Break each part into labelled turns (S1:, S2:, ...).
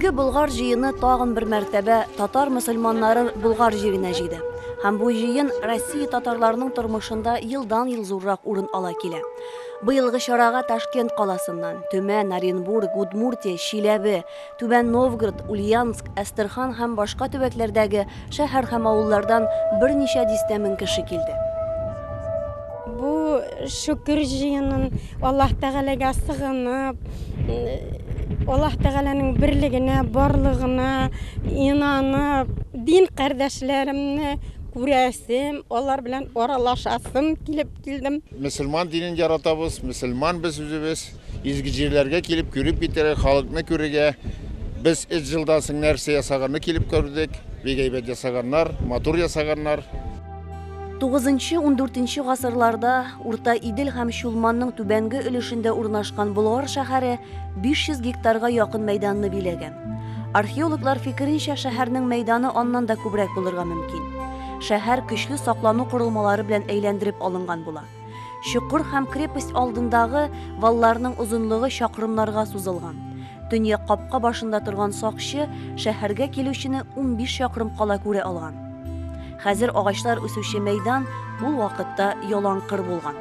S1: Изге Болгар җыены тагын бер мәртәбә татар мөселманнарын Болгар җиренә җыйды. Һәм бу җыен Россия татарларының тормышында елдан-ел зуррак урын ала килә. Быелгы чарага Ташкент каласыннан, Төмән, Оренбург, Удмуртия, Чиләбе, Түбән Новгород, Ульяновск, Әстерхан һәм башка төбәкләрдәге шәһәр һәм авыллардан берничә дистә мең кеше килде.
S2: Бу шөкер җыенын Аллаһ Тәгаләгә сыгынып, Аллаһ Тәгаләнең берлегенә, барлыгына инанып, дин кардәшләремне күрәсем, алар белән аралашасым килеп килдем.
S3: Мөселман динен яратабыз, мөселман без үзебез. Изге җирләргә килеп күреп китәргә, халыкны күрергә. Без өч елдан соң нәрсә ясаганны килеп күрдек. Бик әйбәт ясаганнар, матур ясаганнар.
S1: Тугызынчы-ундүртенче гасырларда Урта Идел һәм Чулманның түбәнге өлешендә урнашкан Болгар шәһәре 500 гектарга якын мәйданны биләгән. Археологлар фикеренчә, шәһәрнең мәйданы аннан да күбрәк булырга мөмкин. Шәһәр көчле саклану корылмалары белән әйләндереп алынган була. Чокыр һәм крепость алдындагы валларның озынлыгы чакрымнарга сузылган. Төньяк капка башында торган сакчы шәһәргә килүчене 15 чакрым кала күрә алган. Хәзер агачлар үсүче мәйдан ул вакытта ялан кыр булган.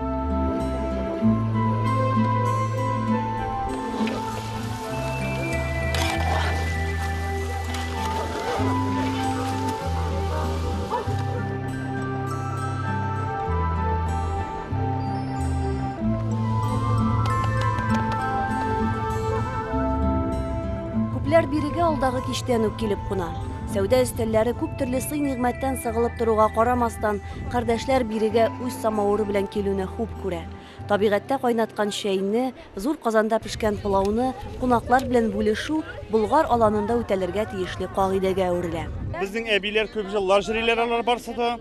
S1: Күпләр бирегә алдагы кичтән үк килеп куна. Сәүдә өстәлләре күп төрле сый-нигъмәттән сыгылып торуга карамастан, кардәшләр бирегә үз самавыры белән килүне хуп күрә. Табигатьтә кайнаткан чәйне, зур казанда пешкән пылауны кунаклар белән бүлешү Болгар аланында үтәлергә тиешле кагыйдәгә әверелә.
S4: Безнең әбиләр күп җыллар җөриләр алар барсы да.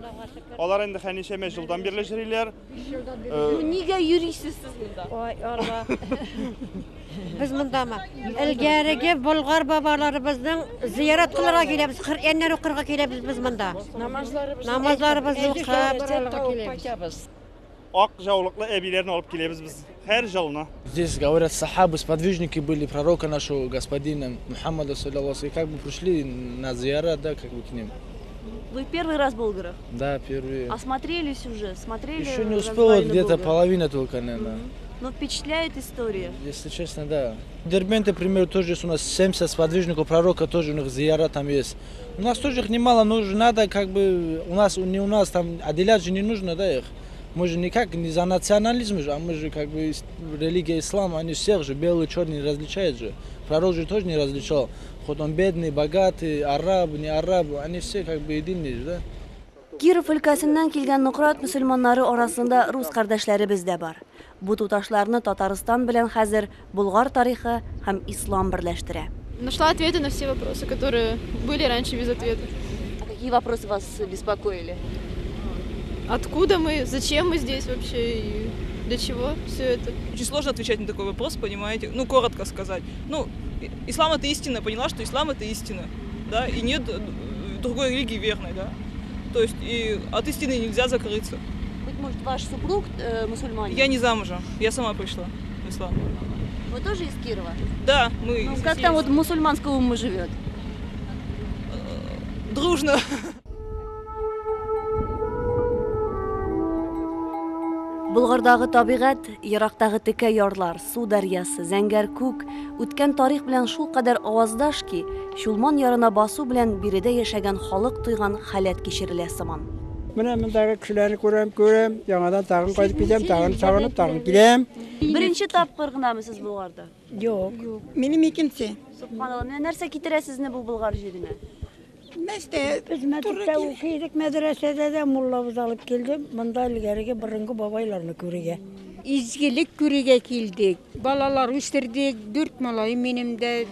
S4: Алар инде хәничәмә җылдан бирле җөриләр.
S1: Нигә йөрисез сез монда?
S5: Ой, Алла. Без мондамы? Элгәреге болгар бабаларыбызның зиярат кылырга киләбез, Коръәннәр укырга киләбез без монда. Намазларыбызны укып.
S4: Ак җаулыклы әбиләрне алып киләбез без һәр җылны.
S6: Здесь, говорят, сахабы, сподвижники были пророка нашего господина Мухаммада, саллаллаху как бы пришли на зиярат, да, как бы к ним.
S1: Вы первый раз в Болгорах?
S6: Да, первый.
S1: Осмотрелись уже? Смотрели?
S6: Еще не успел, где-то половина только, наверное.
S1: Но впечатляет история.
S6: Если честно, да. Дербент, например, тоже есть у нас 70 сподвижников пророка, тоже у них зияра там есть. У нас тоже их немало, но уже надо как бы, у нас, не у нас там, отделять же не нужно, да, их. Мы же никак не за национализм же, а мы же как бы религия ислама, они всех же, белый, черный не различают же. Пророк же тоже не различал. Хоть он бедный, богатый, араб, не араб, они все как бы единые же, да.
S1: Киров өлкәсеннән килгән Нократ мөселманнары арасында рус кардәшләребез дә бар. Бу туташларны Татарстан белән хәзер Болгар тарихы һәм ислам берләштерә.
S7: Нашла ответы на все вопросы, которые были раньше без ответа.
S1: А какие вопросы вас беспокоили?
S7: Откуда мы, зачем мы здесь вообще и для чего все это?
S8: Очень сложно отвечать на такой вопрос, понимаете? Ну, коротко сказать. Ну, ислам это истина, поняла, что ислам это истина, да, и нет другой религии верной, да. То есть и от истины нельзя закрыться.
S1: Быть может, ваш супруг мусульманин?
S8: Я не замужем, я сама пришла в ислам.
S1: Вы тоже из Кирова?
S8: Да, мы
S1: Ну,
S8: из
S1: как там
S8: Кирова.
S1: вот мусульманская умма живет?
S8: Дружно.
S1: Болгардагы табигать, ерактагы текә ярлар, су дәрьясы, зәңгәр күк, үткән тарих белән шулкадәр аваздаш ки, Чулман ярына басу белән биредә яшәгән халык тойган халәт кичерелә сыман.
S9: Менә мондагы кешеләрне күрәм, күрәм, яңадан тагын кайтып китәм, тагын сагынып, тагын киләм.
S1: Беренче тапкыр гынамы сез Болгарда?
S5: Юк.
S10: Минем икенче.
S1: Субханалла, менә нәрсә китерә сезне бу Болгар җиренә?
S10: Мәстә,
S5: Без мәктәптә укый идек, мәдрәсәдә дә муллабыз алып килде. Монда элгәреге борынгы бабайларны күрергә.
S2: Изгелек күрергә килдек. Балалар үстердек, 4 малай минем дә.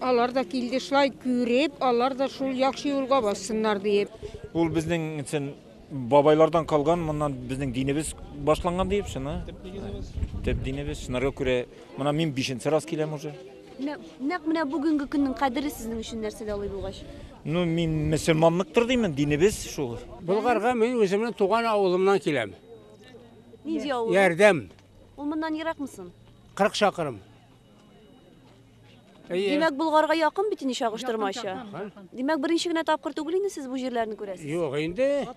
S2: Алар да килде, шулай күреп, алар да шул яхшы юлга бассыннар диеп.
S11: Ул безнең өчен бабайлардан калган, моннан безнең динебез башланган диеп, шуны. Төп динебез. Шунарга күрә, мына мин 5-нче раз киләм уже.
S1: Нәкъ менә бүгенге көннең кадере сезнең өчен нәрсәдә алай булгач?
S11: Ну, мин мөселманлыктыр диммен, динебез шул.
S9: Болгарга мин үземнең туган авылымнан киләм.
S1: Нинди авыл?
S9: Ярдәм.
S1: Ул моннан еракмы соң?
S9: 40 чакрым.
S1: Димәк, Болгарга якын бит инде чагыштырмача. Димәк, беренче генә тапкыр түгел инде сез бу җирләрне күрәсез.
S12: Юк инде.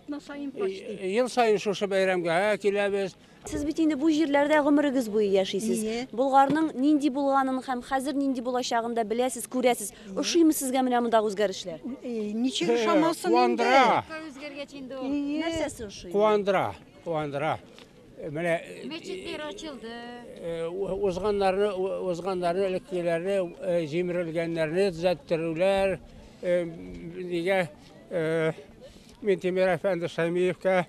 S12: Ел саен шушы бәйрәмгә киләбез.
S1: Сез бит инде бу җирләрдә гомерегез буе яшисез. Болгарның нинди булганын һәм хәзер нинди булачагын да беләсез, күрәсез. Ошыймы сезгә менә мондагы үзгәрешләр?
S10: Ничек ошамасын инде?
S12: Куандыра.
S1: Нәрсәсе ошый?
S12: Куандыра, куандыра. Менә
S13: Мәчетләр ачылды.
S12: Узганнарны, узганнарны, элеккеләрне, җимерелгәннәрне төзәттерүләр, нигә Минтимер әфәнде Шәймиевкә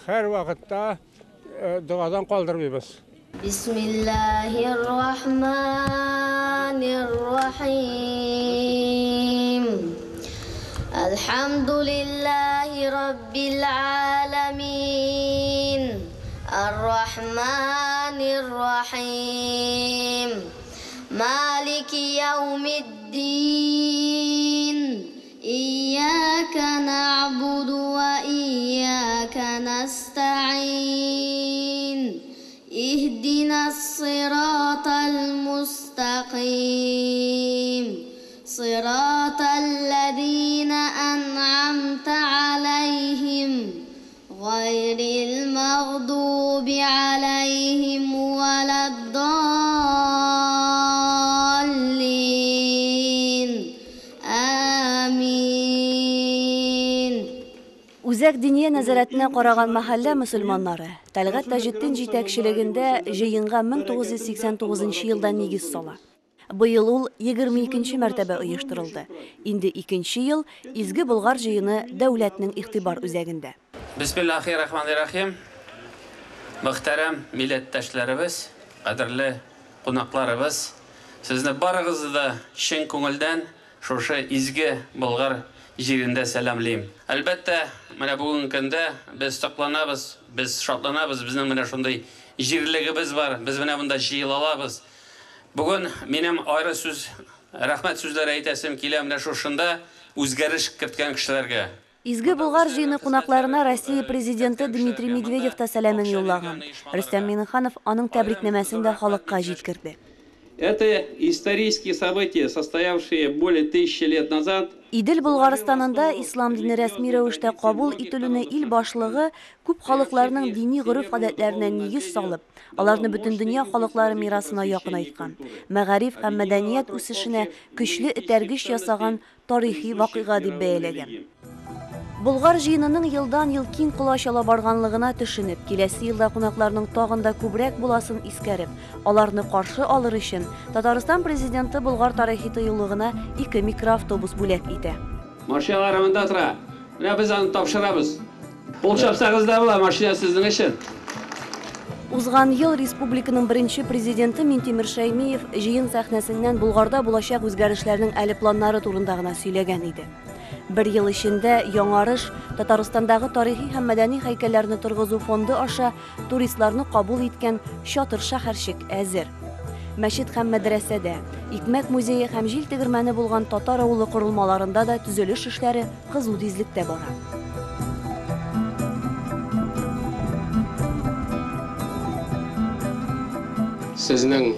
S12: һәр вакытта догадан калдырмыйбыз.
S14: Бисмиллахир рахманир рахим. Альхамдулиллахи раббил аламин. Ар-Рахманир Рахим. Малики яумиддин. Ияка нa'буду ва ияка настаин. Иһдинас сиратал мустаким. Сиратал ладина ан'амта алейхим. غير المغضوب عليهم ولا الضالين. آمين.
S1: Үзәк диния нәзарәтенә караган мәхәллә мөселманнары Тәлгать Таҗетдин җитәкчелегендә җыенга 1989 елда нигез сала. Быел ул 22 мәртәбә оештырылды. Инде икенче ел Изге Болгар җыены дәүләтнең игътибар үзәгендә.
S15: Бисмиллахир-рахманир-рахим. Мөхтәрәм милләттәшләребез, кадерле кунакларыбыз, сезне барыгызны да чын күңелдән шушы Изге Болгар җирендә сәламлим. Әлбәттә, менә бүгенге көндә без сокланабыз, без шатланабыз, безнең менә шундый җирлегебез бар, без менә монда җыела алабыз. Бүген минем айры сүз, рәхмәт сүзләре әйтәсем килә менә шушында үзгәреш керткән кешеләргә.
S1: Изге Болгар җыены кунакларына Россия президенты Дмитрий Медведев та сәламен юллаган. Рөстәм Миңнеханов аның тәбрикнамәсен дә халыкка җиткерде.
S16: Это исторические события, состоявшие более 1000 лет назад.
S1: Идел Болгарстанында ислам дине рәсми рәвештә кабул ителүне ил башлыгы күп халыкларның дини гореф-гадәтләренә нигез салып, аларны бөтен дөнья халыклары мирасына якынайткан, мәгариф һәм мәдәният үсешенә көчле этәргеч ясаган тарихи вакыйга дип бәяләгән. Болгар җыенының елдан-ел киң колач ала барганлыгына төшенеп, киләсе елда кунакларның тагын да күбрәк буласын искәреп, аларны каршы алыр өчен Татарстан президенты Болгар тарихи тыюлыгына 2 микроавтобус бүләк итә.
S16: Машиналар монда тора. Менә без аны тапшырабыз. Кул чапсагыз да була, машина сезнең өчен.
S1: Узган ел республиканың беренче президенты Минтимер Шәймиев җыен сәхнәсеннән Болгарда булачак үзгәрешләрнең әле планнары турында гына сөйләгән иде. Бер ел эчендә Яңарыш Татарстандагы тарихи һәм мәдәни һәйкәлләрне торгызу фонды аша туристларны кабул иткән чатыр шәһәрчек әзер. Мәчет һәм мәдрәсәдә, икмәк музее һәм җил тегермәне булган татар авылы корылмаларында да төзелеш эшләре кызу тизлектә бара.
S17: Сезнең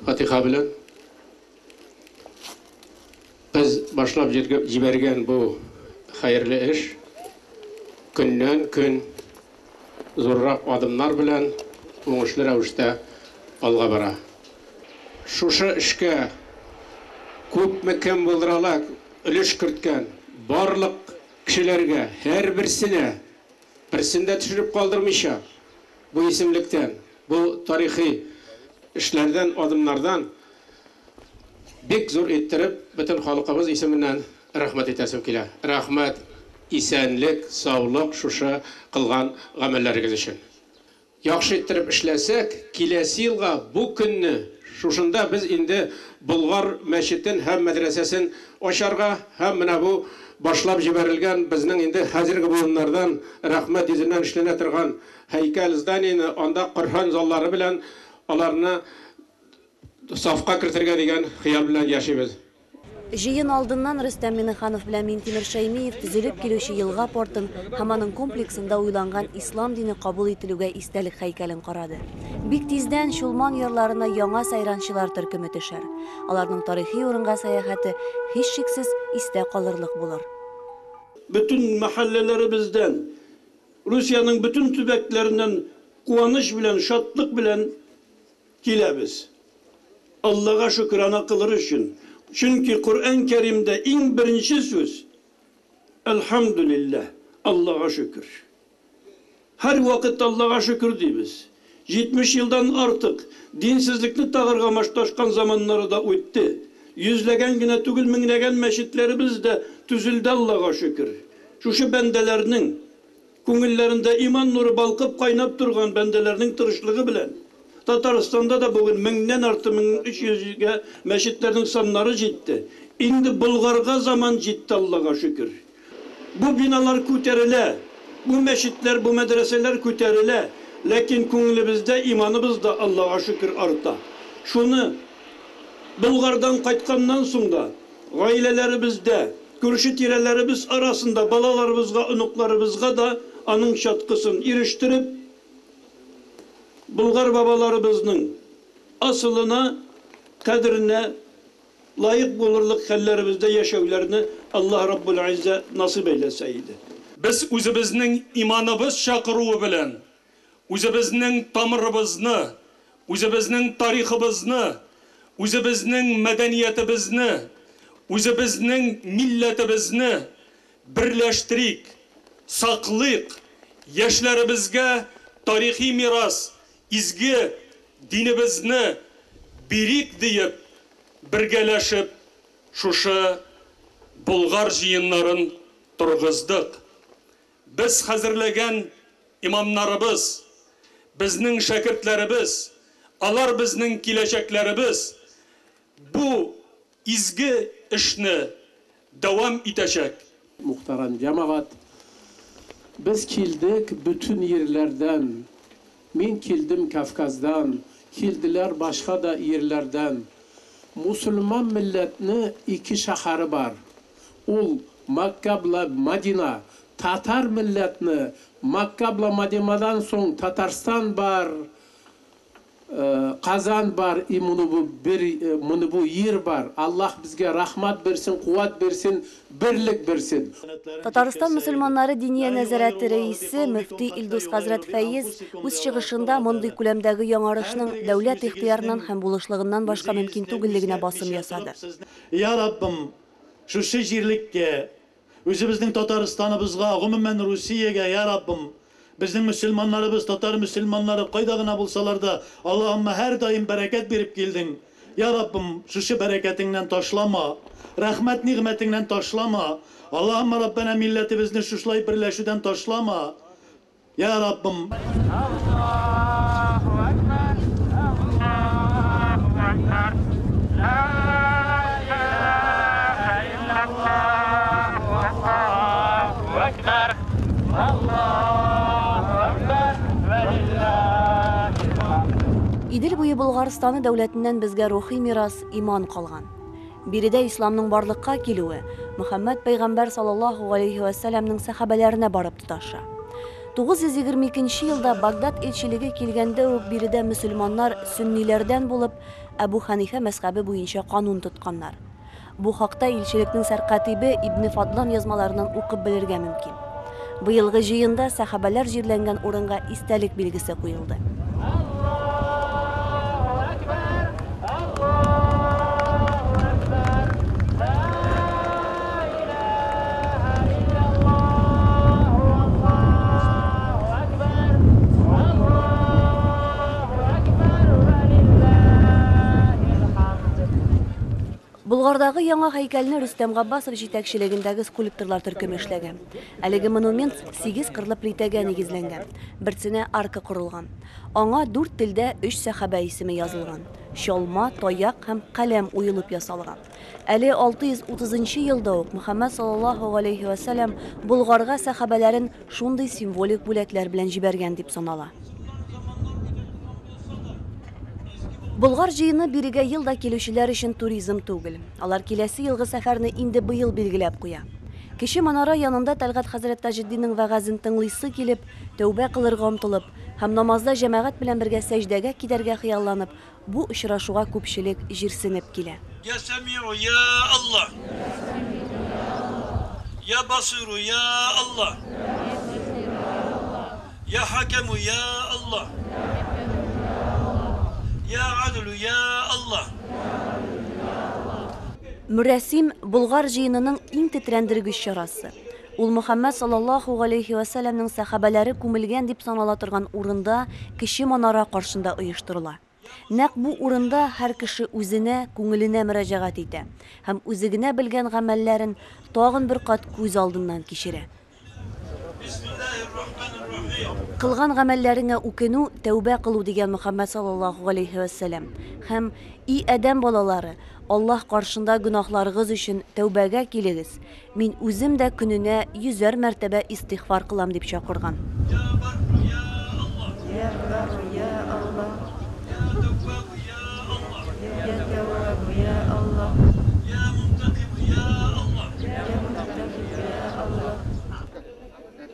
S17: фатиха белән без башлап җибәргән бу хәерле эш көннән көн зуррак адымнар белән уңышлы рәвештә алга бара. Шушы эшкә күпме кем булдыра ала өлеш керткән барлык кешеләргә, һәрберсенә, берсен дә төшереп калдырмыйча, бу исемлектән, бу тарихи эшләрдән, адымнардан бик зур иттереп, бөтен халкыбыз исеменнән рәхмәт итәсем килә. Рәхмәт, исәнлек, саулык шушы кылган гамәлләрегез өчен. Яхшы иттереп эшләсәк, киләсе елга бу көнне шушында без инде Болгар мәчетен һәм мәдрәсәсен ачарга һәм менә бу башлап җибәрелгән безнең инде хәзерге буыннардан рәхмәт йөзеннән эшләнә торган һәйкәл зданиене анда Коръән заллары белән аларны сафка кертергә дигән хыял белән яшибез.
S1: Җыен алдыннан Рөстәм Миннеханов белән Минтимер Шәймиев төзелеп килүче елга портын һәм аның комплексында уйланган ислам дине кабул ителүгә истәлек һәйкәлен карады. Бик тиздән Чулман ярларына яңа сәйранчылар төркеме төшәр. Аларның тарихи урынга сәяхәте, һичшиксез, истә калырлык булыр.
S13: Бөтен мәхәлләләребездән, Русиянең бөтен төбәкләреннән куаныч белән, шатлык белән киләбез. Аллага шөкерана кылыр өчен. Чөнки Коръән Кәримдә иң беренче сүз, Әлхәмдүлилләһ, Аллага шөкер. Һәрвакыт Аллага шөкер дибез. 70 елдан артык динсезлекне тагарга машташкан заманнары да үтте. Йөзләгән генә түгел, меңләгән мәчетләребез дә төзелде Аллага шөкер. Шушы бәндәләрнең Күңелләрендә иман нуры балкып кайнап торган бәндәләрнең тырышлыгы белән Татарстанда да бүген меңнән арты 1300 гә мәчетләрнең саннары җитте. Инде Болгарга заман җитте Аллага шөкер. Бу биналар күтәрелә, бу мәчетләр, бу мәдрәсәләр күтәрелә, ләкин күңелебездә иманыбыз да Аллага шөкер арта. Шуны Болгардан кайтканнан соң да Гаиләләребездә, күрше-тирәләребез арасында балаларыбызга, оныкларыбызга да аның чаткысын ирештереп, болгар бабаларыбызның асылына, кадеренә лаек булырлык хәлләребездә яшәүләрне Аллаһ Раббул Гыйззә насыйп әйләсә иде.
S18: Без үзебезнең иманыбыз чакыруы белән Үзебезнең тамырыбызны, үзебезнең тарихыбызны, үзебезнең мәдәниятебезне, үзебезнең милләтебезне берләштерик, саклыйк, яшьләребезгә тарихи мирас, изге динебезне бирик диеп, бергәләшеп шушы Болгар җыеннарын торгыздык. Без хәзерләгән имамнарыбыз, безнең шәкертләребез, алар безнең киләчәкләребез, бу изге эшне дәвам итәчәк.
S19: Мухтарам җәмәгать, без килдек бөтен йирләрдән, Мин килдем Кавказдан, килделәр башка да йирләрдән. Мусульман милләтне ике шәһәре бар. Ул Макка бла Мадина. Татар милләтне Макка бла Мадимадан соң Татарстан бар, Казан бар и моны бу бер моны бу йир бар. Аллаһ безгә рахмат бирсен, куат бирсен, берлек бирсен.
S1: Татарстан мөселманнары Диния нәзарәте рәисе, мөфти Илдус хәзрәт Фәез үз чыгышында мондый күләмдәге яңарышның дәүләт ихтыярыннан һәм булышлыгыннан башка мөмкин түгеллегенә басым ясады.
S13: Я Раббым, шушы җирлеккә, үзебезнең Татарстаныбызга, гомумән Русиягә, я Раббым, безнең мөселманнарыбыз, татар мөселманнары кайда гына булсалар да, Аллаһымма һәрдаим бәрәкәт биреп килдең. Я Раббым, шушы бәрәкәтеңнән ташлама, рәхмәт нигъмәтеңнән ташлама. Аллаһымма Раббәнә милләтебезне шушылай берләшүдән ташлама. Я Раббым!
S1: Идел буе Болгарстаны дәүләтеннән безгә рухи мирас, иман калган. Биредә исламның барлыкка килүе Мөхәммәд пәйгамбәр саллаллаһу галәйһи вә сәлләмнең сәхабәләренә барып тоташа. 922 нче елда Багдад илчелеге килгәндә үк биредә мөселманнар сөнниләрдән булып Әбу Хәнифә мәзхәбе буенча канун тотканнар. Бу хакта илчелекнең сәркатибе Ибне Фадлан язмаларыннан укып белергә мөмкин. Быелгы җыенда сәхабәләр җирләнгән урынга истәлек билгесе куелды. Болгардагы яңа һәйкәлне Рөстәм Габбасов җитәкчелегендәге скульпторлар төркеме эшләгән. Әлеге монумент сигез кырлы плитәгә нигезләнгән. Берсенә арка корылган. Аңа дүрт телдә өч сәхабә исеме язылган. Чалма, таяк һәм каләм уелып ясалган. Әле 630 нчы елда ук Мөхәммәд саллаллаһу галәйһи вә сәлләм Болгарга сәхабәләрен шундый символик бүләкләр белән җибәргән дип санала. Болгар җыены бирегә ел да килүчеләр өчен туризм түгел. Алар киләсе елгы сәфәрне инде быел билгеләп куя. Кече манара янында Тәлгать хәзрәт Таҗетдинның вәгазен тыңлыйсы килеп, тәүбә кылырга омтылып һәм намазда җәмәгать белән бергә сәҗдәгә китәргә хыялланып, бу очрашуга күпчелек җирсенеп килә.
S13: Я Сәмигу, я Аллаһ. Я Басиру, я Аллаһ. Я Хакәму, я Аллаһ. Я Адлу, я Аллаһ.
S1: Мөрәсим, Болгар җыенының иң тетрәндергеч чарасы. Ул Мөхәммәд саллаллаһу галәйһи вә сәлләмнең сәхабәләре күмелгән дип санала торган урында, кече манара каршында оештырыла. Нәкъ бу урында һәр кеше үзенә, күңеленә мөрәҗәгать итә һәм үзе генә белгән гамәлләрен тагын бер кат күз алдыннан кичерә. Кылган гамәлләреңә үкенү, тәүбә кылу, дигән Мөхәммәд саллаллаһу галәйһи вәссәлам. Һәм, И адәм балалары, Аллаһ каршында гөнаһларыгыз өчен тәүбәгә килегез, мин үзем дә көненә йөзәр мәртәбә истигъфар кылам, дип чакырган.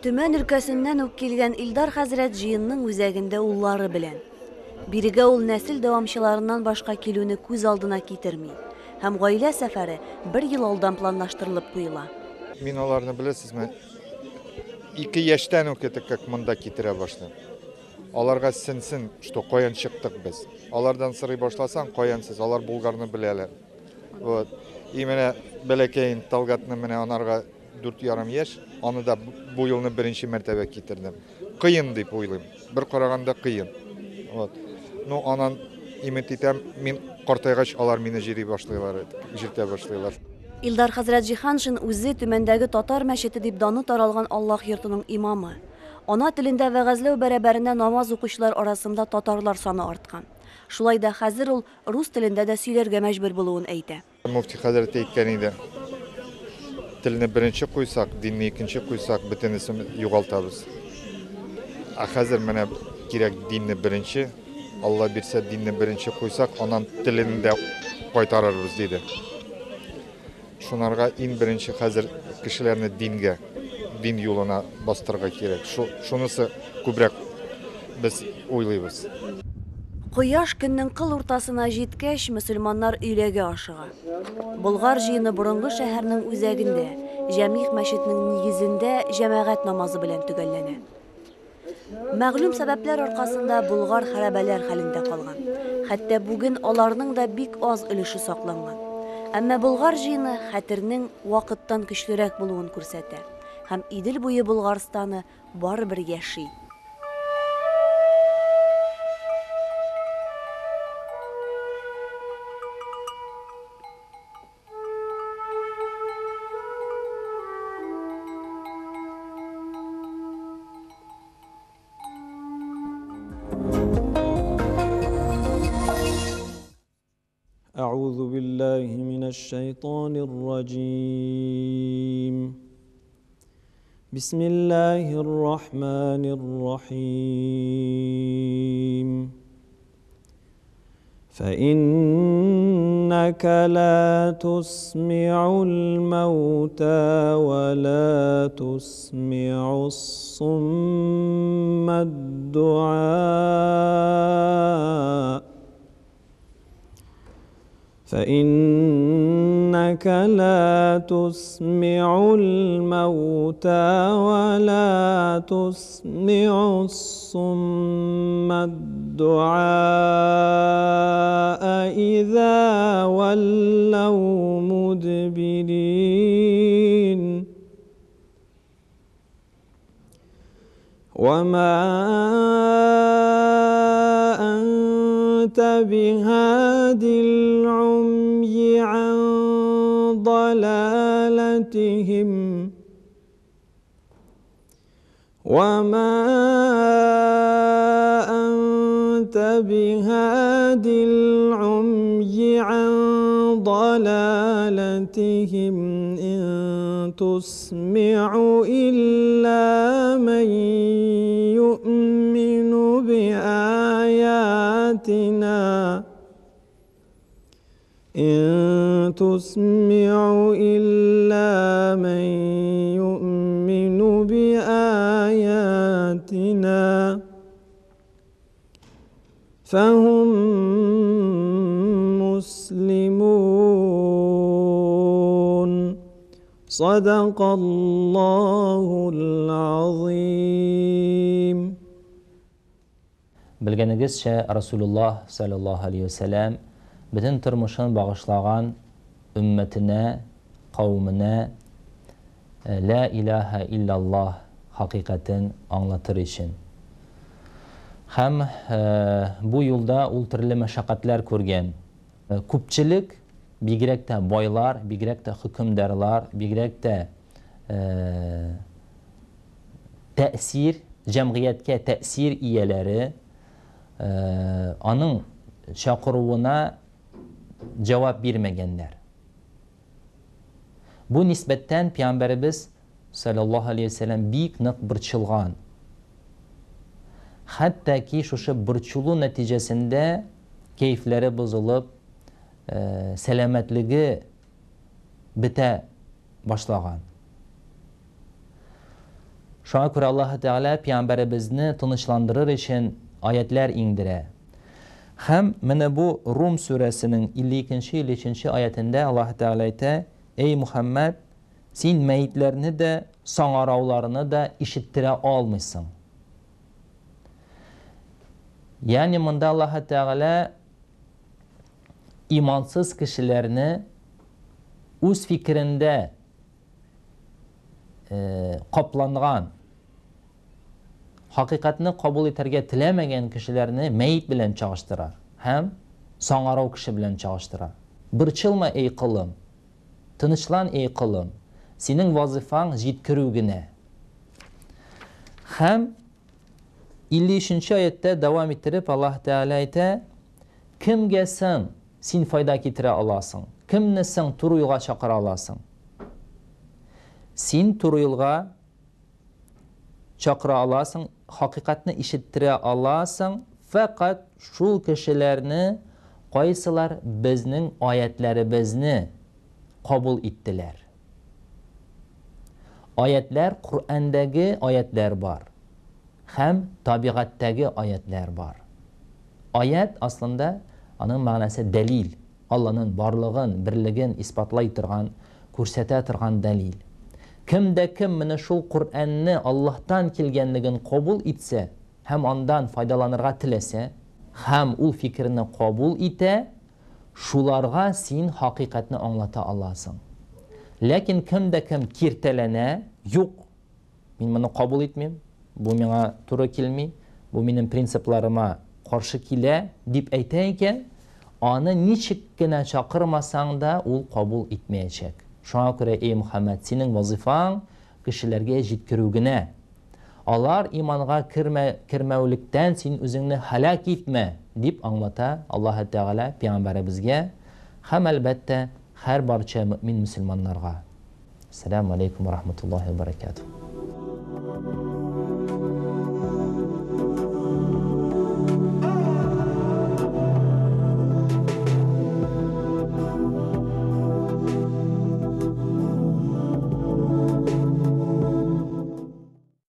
S1: Төмән өлкәсеннән үк килгән Илдар хәзрәт җыенның үзәгендә уллары белән. Бирегә ул нәсел дәвамчыларыннан башка килүне күз алдына китерми. Һәм гаилә сәфәре бер ел алдан планлаштырылып куела.
S20: Мин аларны, беләсезме, ике яшьтән үк это как монда китерә башлыйм. Аларга сенсен, что каян чыктык без. Алардан сорый башласаң, каян сез, алар Булгарны беләләр. Вот. И менә бәләкәен Талгатны менә анарга 4,5 яшь, аны да бу елны беренче мәртәбә китердем. Кыен дип уйлыйм. Бер караганда кыен. Вот. Ну, анан имет итәм, мин картайгач алар мине җыри башлыйлар, җиртә башлыйлар.
S1: Илдар хәзрәт Җиһаншин үзе Төмәндәге татар мәчете дип даны таралган Аллаһ йортының имамы. Ана телендә вәгазьләү бәрабәренә намаз укучылар арасында татарлар саны арткан. Шулай да хәзер ул рус телендә дә сөйләргә мәҗбүр булуын әйтә.
S20: Мөфти хәзрәт әйткән иде, телне беренче куйсак, динне икенче куйсак, бөтенесен югалтабыз. Ә хәзер менә кирәк динне беренче, Алла бирсә, динне беренче куйсак, аннан телен дә кайтарырбыз, диде. Шунарга иң беренче хәзер кешеләрне дингә, дин юлына бастырырга кирәк. Шунысы күбрәк без уйлыйбыз.
S1: Кояш көннең кыл уртасына җиткәч, мөселманнар өйләгә ашыга. Болгар җыены борынгы шәһәрнең үзәгендә, Җәмигъ мәчетенең нигезендә җәмәгать намазы белән төгәлләнә. Мәгълүм сәбәпләр аркасында Болгар хәрабәләр хәлендә калган. Хәтта бүген аларның да бик аз өлеше сакланган. Әмма Болгар җыены хәтернең вакыттан көчлерәк булуын күрсәтә һәм Идел буе Болгарстаны барыбер яши.
S21: أعوذ بالله من الشيطان الرجيم بسم الله الرحمن الرحيم فإنك لا تسمع الموتى ولا تسمع الصم الدعاء فإنك لا تسمع الموتى ولا تسمع الصم الدعاء إذا ولوا مدبرين وما أنت بهاد العمي عن ضلالتهم وما أنت بهاد العمي عن ضلالتهم إن تسمع إلا من يؤمن بآياتنا إن تسمع إلا من يؤمن بآياتنا فهم مسلمون. صدق الله العظيم.
S3: Белгәнегезчә, Расулуллаһ салләллаһу галәйһи вә сәлләм бөтен тормышын багышлаган өммәтенә, кавеменә Лә илаһә илляллаһ хакыйкатен аңлатыр өчен. Һәм бу юлда ул төрле мәшәкатьләр күргән. Күпчелек, бигрәк тә байлар, бигрәк тә хөкемдарлар, бигрәк тә тәэсир, җәмгыятькә тәэсир ияләре аның чакыруына җавап бирмәгәннәр. Бу нисбәттән Пәйгамбәребез салләллаһу алейһи вә сәлләм бик нык борчылган. Хәтта ки шушы борчылу нәтиҗәсендә кәефләре бозылып, сәламәтлеге бетә башлаган. Шуңа күрә Аллаһы Тәгалә Пәйгамбәребезне тынычландырыр өчен аятьләр иңдерә. Һәм менә бу Рум сүрәсенең 52 нче, 53 нче аятендә Аллаһы Тәгалә әйтә, Әй Мөхәммәд, син мәетләрне дә, саңарауларны да ишеттерә алмыйсың. Ягъни монда Аллаһы Тәгалә имансыз кешеләрне үз фикерендә капланган, хакыйкатьне кабул итәргә теләмәгән кешеләрне мәет белән чагыштыра һәм саңарау кеше белән чагыштыра. Борчылма, эй колым! Тынычлан, эй колым! Синең вазыйфаң җиткерү генә. Һәм 53 нче аятьтә дәвам иттереп Аллаһ Тәгалә әйтә, Кемгә соң син файда китерә аласың? Кемне соң туры юлга чакыра аласың? Син туры юлга чакыра аласың, хакыйкатьне ишеттерә аласың, фәкать шул кешеләрне, кайсылар безнең аятьләребезне кабул иттеләр. Аятьләр, Коръәндәге аятьләр бар һәм табигатьтәге аятьләр бар. Аять, аслында, аның мәгънәсе дәлил, Алланың барлыгын, берлеген исбатлай торган, күрсәтә торган дәлил. Кем дә кем менә шул Коръәнне Аллаһтан килгәнлеген кабул итсә һәм андан файдаланырга теләсә, һәм ул фикерне кабул итә, шуларга син хакыйкатьне аңлата аласың. Ләкин кем дә кем киртәләнә, юк, Мин моны кабул итмим, бу миңа туры килми, бу минем принципларыма каршы килә, дип әйтә икән, аны ничек кенә чакырмасаң да, ул кабул итмәячәк. Шуңа күрә, эй Мөхәммәд, синең вазыйфаң, кешеләргә җиткерү генә. Алар иманга кермә, кермәүлектән син үзеңне һәлак итмә, дип аңлата Аллаһы Тәгалә пәйгамбәребезгә һәм, әлбәттә, һәрбарча мөэмин-мөселманнарга. Әссәләмү аләйкүм вә рахматуллаһи вә бәрәкәтүһ.